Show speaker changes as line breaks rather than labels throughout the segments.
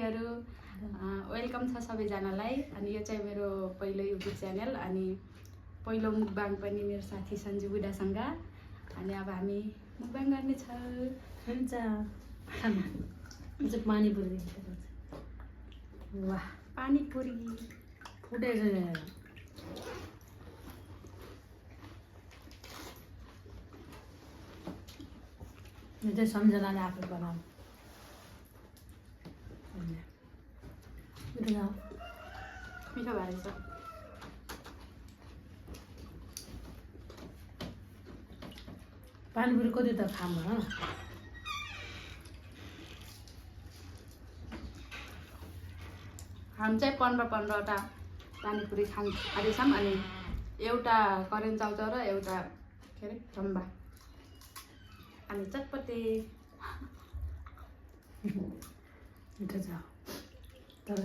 साथीहरू वेलकम छ सबैजनालाई। अनि यो चाहिँ मेरो पहिलो युट्युब च्यानल अनि पहिलो मुकबाङ पनि मेरो साथी सन्जु बुढासँग। अनि अब हामी मुकबाङ गर्ने छ।
हुन्छ खाना चाहिँ पानीपुरी वाह
पानीपुरी
फुटेछ यो चाहिँ सम्झनाले आफै बनाऊ
मिठो भएर छ।
पानीपुरी कति त खाम भन
हामी चाहिँ 15-15वटा पानीपुरी खाँदैछौँ। अनि एउटा करेन्ट चाउचाउ र एउटा के अरे चम्बा अनि चटपटे
मिठो छ तर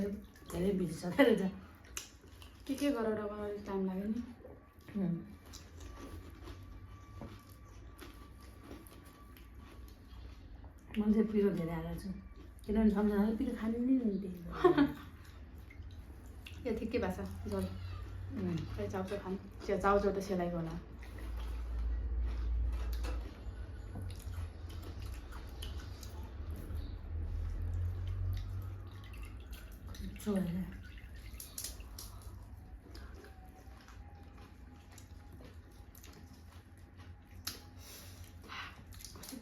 धेरै बिजी छ क्या रहेछ
के गरेर टाइम लाग्यो नि।
मैले चाहिँ पिरो धेरै हालेको छु किनभने सम्झनाले पिरो खानु नि हुन्थ्यो
यो ठिकै भएको छ झोल चाउचाउ खानु चाउचाउ त सेलाइको होला।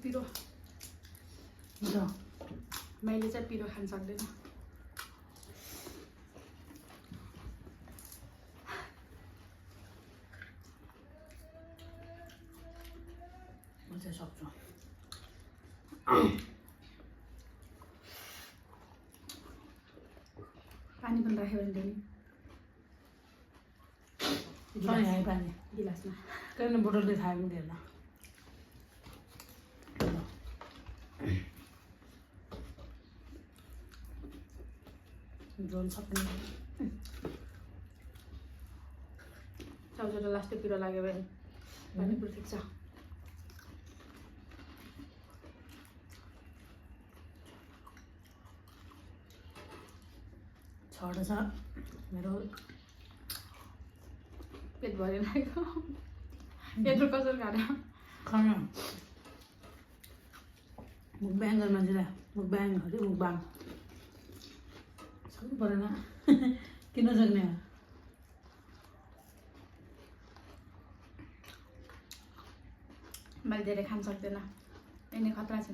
पिरो मैले चाहिँ पिरो खान सक्दैन।
म चाहिँ सक्छु
पानी पनि राख्यो भने
नि पानी
गिलासमा
किन बोतलले खायो पनि दिएन झोल सक्ने
चाउचाउ लास्टै पिरो लाग्यो भने पानीपुरी ठिक छ।
छवटा छ मेरो
पेट भरेन यत्रो कसरी खाना
खाना मुकबाङ गर्ने मान्छेलाई मुकबाङ मुकबाङ सक्नु परेन किन सक्ने हो
मैले धेरै खान सक्दैन यिनी खतरा छ।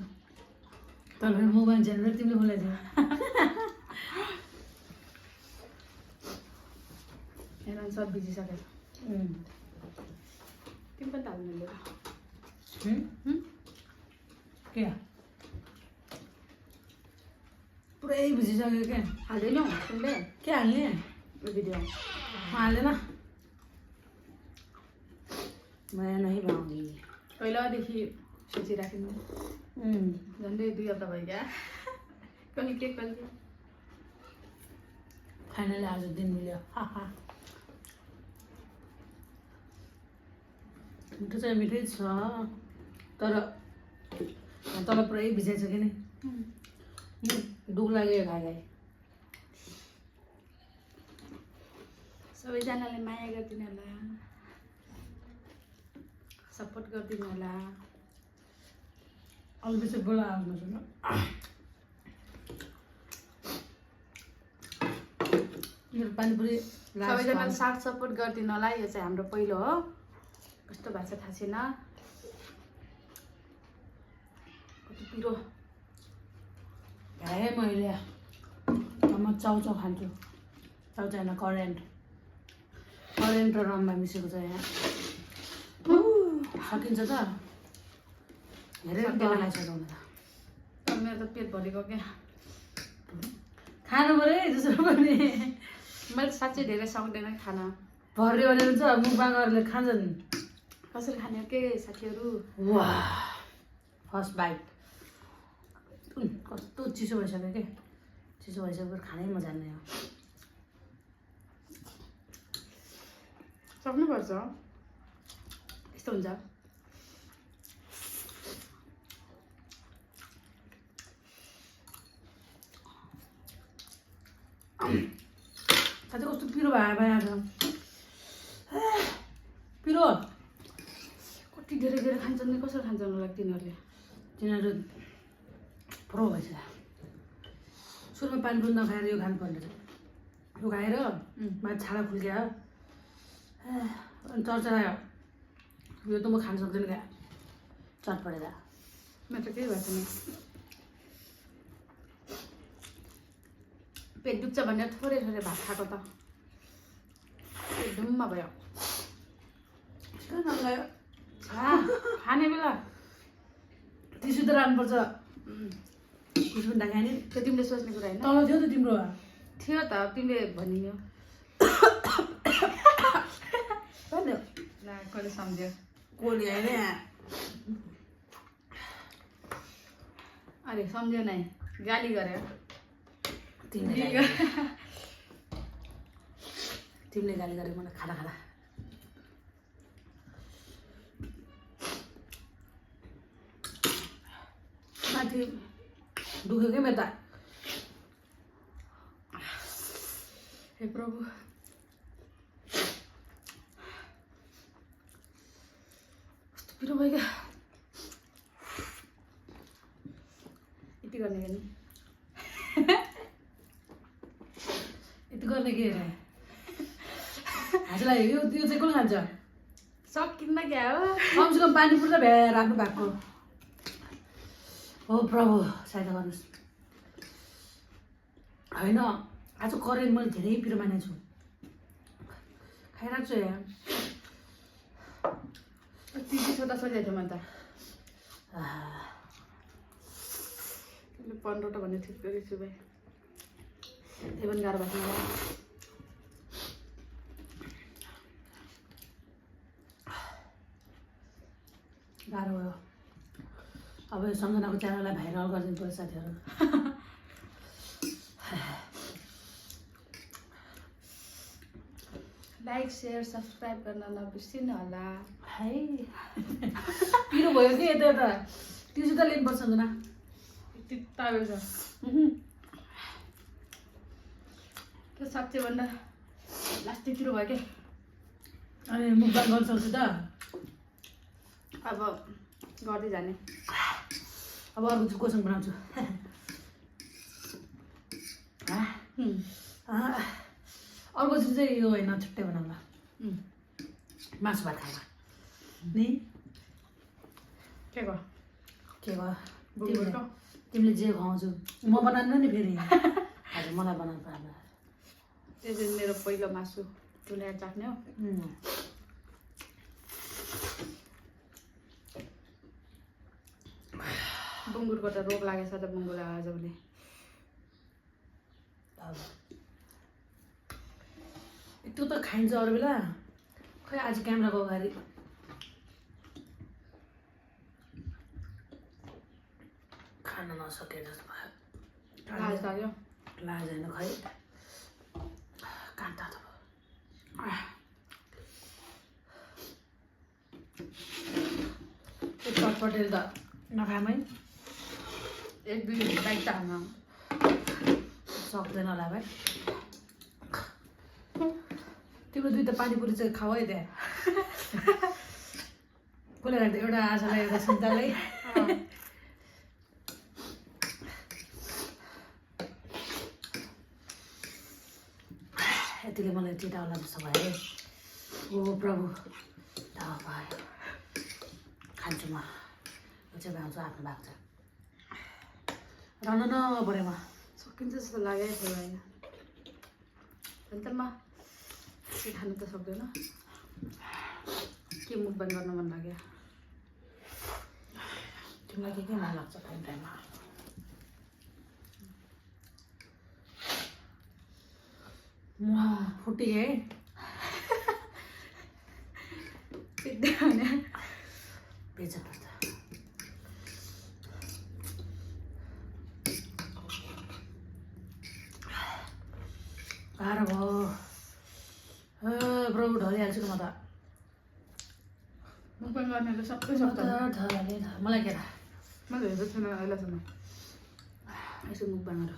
तर मुकबाङ च्यानल तिमीले खोलेको थियौ
हेर सब बिजिसकेको तिमी पनि त हाल्नु
के पुरै भिजिसक्यो क्या
हाल्दैनौ तिमीले
के हाल्ने
यो भिडियो
हाल्दैन माया नै भाउनी
पहिलादेखि सोचिराख्नु झन्डै 2 हप्ता भइगयो कहिले के कहिले
फाइनली आज दिन मिल्यो मिठो चाहिँ मिठै छ तर तल पुरै भिजाइछ कि नि दुख लाग्यो खाए
सबैजनाले माया गरिदिनु होला सपोर्ट गरिदिनु होला।
अलि बेसी बोला आउनु सुन मेरो पानीपुरी
सबैजनाले साथ सपोर्ट गरिदिनु होला। यो चाहिँ हाम्रो पहिलो हो कस्तो भएको छ थाहा छैन। कति पिरो
भ्याएँ मैले म चाउचाउ खान्छु चाउचाउ होइन करेन्ट र रम्बा मिसेको छ यहाँ सकिन्छ त धेरै बनाइसक्यो
मेरो त पेट भरेको क्या
खानु पऱ्यो है जसो पनि
मैले साँच्चै धेरै सक्दैन खाना
भर्यो भने हुन्छ मुकबाङहरूले खान्छन्
कसरी खाने के साथीहरू
वाह फर्स्ट बाइट कस्तो चिसो भइसक्यो के चिसो भइसक्यो खानै मजा नै हो
सक्नुपर्छ यस्तो हुन्छ।
साँच्चै कस्तो पिरो भइरहेको छ पिरो
कति धेरै धेरै खान्छन् नि कसरी खान्छन् होला तिनीहरूले
तिनीहरू प्रो भइसक्यो सुरुमा पानी पुरी नखाएर यो खानुपर्ने रहेछ यो खाएर माथि छाडा खुल्क्या अनि चर्चरायो यो त म खान सक्दैन क्या चटपटेर
म त केही भएको छैन पेट दुख्छ भनेर थोरै थोरै भात खाएको त पेट ढुम्म भयो
किन नलायो
खाने बेला
टिस्यु त राख्नुपर्छ टिस्यु पनि राखेँ नि
त्यो तिमीले सोच्ने कुरा होइन
तल थियो त तिम्रो
थियो त तिमीले भनियो कसले सम्झ्यो
कोली होइन
अरे सम्झ्यो नै गाली गर्यो
तिमीले गाली गरे मलाई खाना खाना माथि दुख्यो क्या मेरो त
हे प्रभु कस्तो पिरो भयो क्या यति गर्ने कि
यति गर्ने के अरे हजुरलाई यो चाहिँ कसले खान्छ
सकिन्न क्या हो
कमसेकम पानी पुरा भ्या राख्नु भएको हो प्रभु सहायता गर्नुहोस् होइन आज करेन्ट मैले धेरै पिरो मानेको छु खाइरहेको छु यहाँ
तिमी छोटा सोधेको थियो मैले त 15टा भन्ने ठिक गरेको छु भाइ त्यही पनि गाह्रो भएको मलाई
गाह्रो भयो अब यो सम्झनाको च्यानललाई भाइरल गरिदिनु पर्यो साथीहरू
लाइक सेयर सब्सक्राइब गर्न नबिर्सिनु होला
है पिरो भयो कि यता यता टिस्यु त लिनुपर्छ सम्झना
ताबेको छ त्यो साँच्चै भन्दा लास्टै पिरो भयो क्या
अनि मुखबाङ गर्न सक्छु त
अब गर्दै जाने
अब अर्को चाहिँ कोसँग बनाउँछु अर्को चाहिँ यो होइन छुट्टै बनाउँला मासु भात खाएर नि
के भयो
तिमीले जे खुवाउँछु म बनाउनु नि फेरि हजुर मलाई बनाउनु पर्यो
त्यो चाहिँ मेरो पहिलो मासु तुल्याएर चाख्ने हो बुङ्गुरको त रोग लागेछ त बुङ्गुर आज भने
त्यो त खाइन्छ अरू बेला खै आज क्यामेराको अगाडि खान नसके जस्तो भयो
लाज लाग्यो
लाज होइन खै कान्ता त त्यो चटपटेल त नखामै
1-2 बाइक त हाल्न
सक्दैन होला भाइ तिम्रो 2 त पानीपुरी चाहिँ खाऊ है त्यहाँ कसले राख्दा एउटा आशालाई एउटा सुन्तलाई यतिले मलाई चिताउला जस्तो भयो ओ प्रभु भयो खान्छु म यो चाहिँ भ्याउँछु आफ्नो भएको छ रहन नपऱ्यो म
सकिन्छ जस्तो लागेको थियो होइन अन्त म के खानु त सक्दैन के मुखबाङ गर्न मन लाग्यो
तिमीलाई के मन लाग्छ टाइम टाइममा म फुटी है
सिद्धै भने
बेचत पर्छ गाह्रो भयो प्रभु ढलिहाल्छु त म त
मुखबाङ गर्नेले सबै सक्छ
मलाई के
मैले हेरेको छैन अहिलेसम्म यसो मुखबाङहरू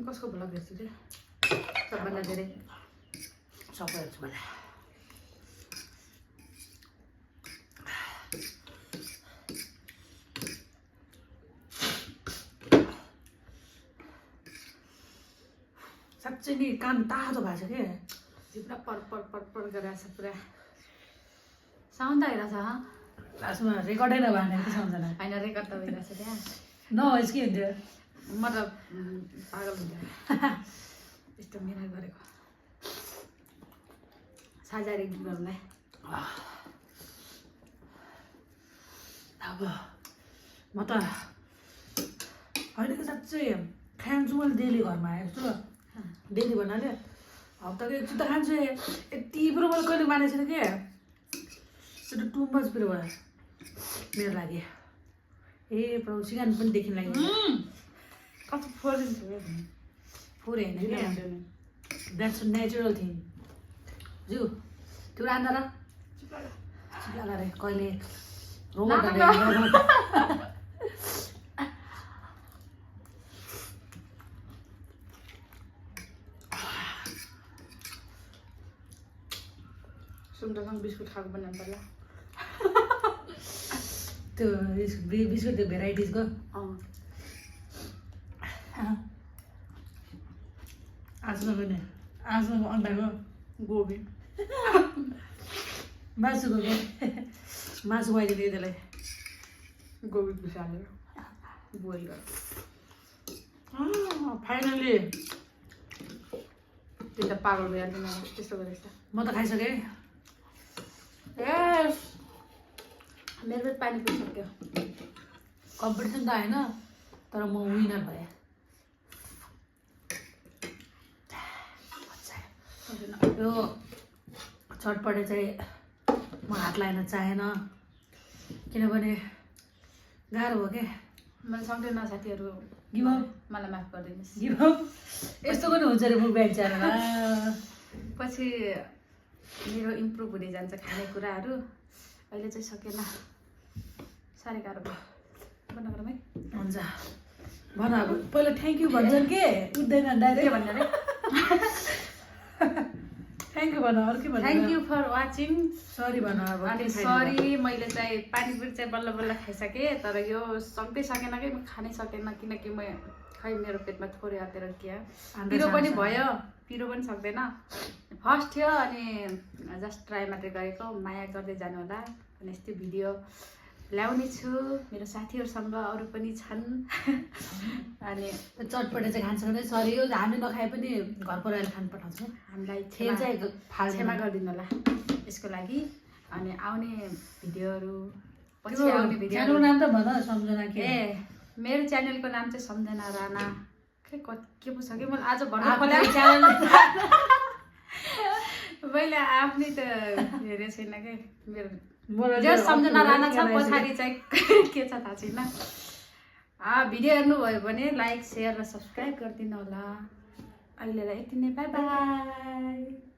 कसको भ्लग हेर्छु त्यो सबभन्दा धेरै
सबै हेर्छु मैले साँच्चै नि कान तातो भएको छ के
जिब्रा पर गरेर छ पुरा साउन्ड त आइरहेछ
लास्टमा रेकर्डै नभएन के सम्झना
होइन रेकर्ड त भइरहेछ त्यहाँ
नहोस् के हुन्थ्यो
म त पागल हुन्थ्यो यस्तो मिहिनेत गरेको साझा रेडी गर्नुलाई
अब म त होइन कि साँच्चै खान्छु मैले डेली घरमा आएको छु डेली भन्नाले हप्ताको एकचोटि त खान्छु यति पुरो मैले कहिले मानेको छैन के त्यो टु मच पुरो भयो मेरो लागि ए प्रभु सिगान पनि देखिन लाग्यो
कस्तो फोरिन्छ
पुरै होइन क्या द्याट्स नेचुरल थिङ ज्यू त्यो रान्दा र चिप्ला रे कहिले रोबोट
सुन्दासँग बिस्कुट खाएको बनाउनु पर्ला
त्यो बिस्कुट त्यो भेराइटिजको आजको पनि आजको अन्डाको
गोबी
मासुको के मासु खुवाइदिने त्यसलाई
गोबी पिसालेर बोइल गरेर
फाइनली
त्यो त पागल भइहाल्दैन त्यस्तो गरेछ
म त खाइसकेँ
ए मेरो पेट पानी पिइसक्यो
कम्पिटिसन त होइन तर म विनर भएँ यो चटपटे चाहिँ म हात लगाइन चाहेन किनभने गाह्रो हो क्या
मैले सक्दैन साथीहरू
गिभ अप
मलाई माफ गरिदिनुहोस्
गिभ अप यस्तो पनि हुन्छ अरे मुख ब्याग च्यानलमा
पछि मेरो इम्प्रुभ हुँदै जान्छ खानेकुराहरू अहिले चाहिँ सकेन साह्रै गाह्रो भयो बनाउनुमै
हुन्छ भन अब पहिला थ्याङ्क यू भन्छन् के उठ्दैन
के
डाइरेक्ट
भन्नु अरे
थ्याङ्क यू भन अरू के भन्नु
thank you for watching
sorry भन अब
अनि सरी मैले चाहिँ पानीपुरी चाहिँ बल्ल बल्ल खाइसकेँ तर यो सक्दै सकेन कि म खानै सकेन किनकि म खै मेरो पेटमा थोरै आतेर क्या पिरो पनि भयो पिरो पनि सक्दैन फर्स्ट थियो अनि जस्ट ट्राई मात्रै गरेको माया गर्दै जानु होला अनि यस्तै भिडियो ल्याउने छु मेरो साथीहरूसँग अरू पनि छन् अनि
चटपटे चाहिँ खान्छ भने सरी हो हामी नखाए पनि घर परिवारले खानु पठाउँछ
हामीलाई
खेल चाहिँ
क्षमा गरिदिनु होला यसको लागि अनि आउने भिडियोहरू पछि आउने
च्यानलको नाम त भन सम्झना के
ए मेरो च्यानलको नाम चाहिँ सम्झना राणा खै के पो छ कि मैले आज भर्खर
च्यानल
मैले आफ्नै त हेरेको छैन कि मेरो सम्झना राणा छ पछाडि चाहिँ के छ थाहा छैन भिडियो हेर्नुभयो भने लाइक सेयर र सब्सक्राइब गरिदिनु होला अहिलेलाई यति नै बाई बाई